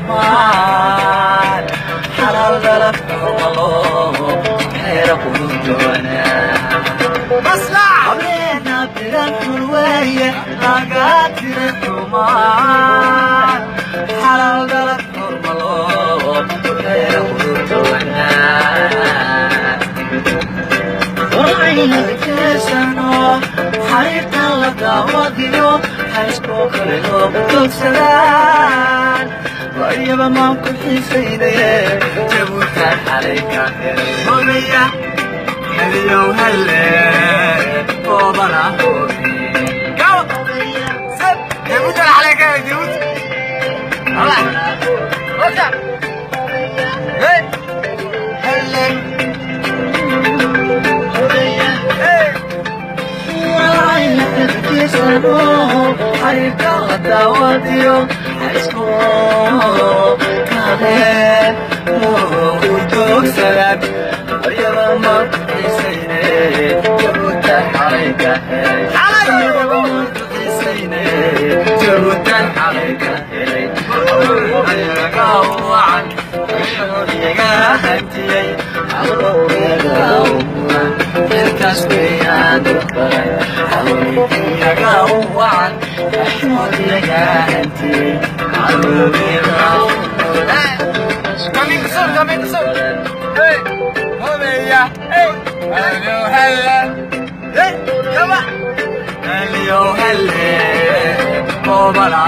Xumaan xalaal dhalad xurmalo xeera quruxdoona. Hableena bilan xulweeye laga tira xumaan xalaal dhalad xurmalo xeera quruxdoona. Warcaynalkeesano xariirtan la daawadiyo xayskoo kale loogu dogsadaan waryaba maan ku xiisaynaye Jabuutaan xalay ka helay. Hobeya heliyow hele oobana hoobe. Jabuuti xalay ka helay Jabuuti. Allah. Oka. Hey. Hele hobeya. Hey. Warcaynalkeesano xariirtan la daawadiyo xayskoo kale loogu dogsadaan waryaba maan ku xiisaynaye Jabuutaan xalay ka helay. Waryaba maan ku xiisaynaye Jabuutaan xalay ka helay. Ayaga wacan iyaga hantiyey iyaga wacan xilkaas weeyaan baray iyaga wacan iyaga hantiyey iyaga. Coming soon, coming soon. Hey. Hobeya. Hey. Hello, hello. Hey, come on. Hello, hello, oobala.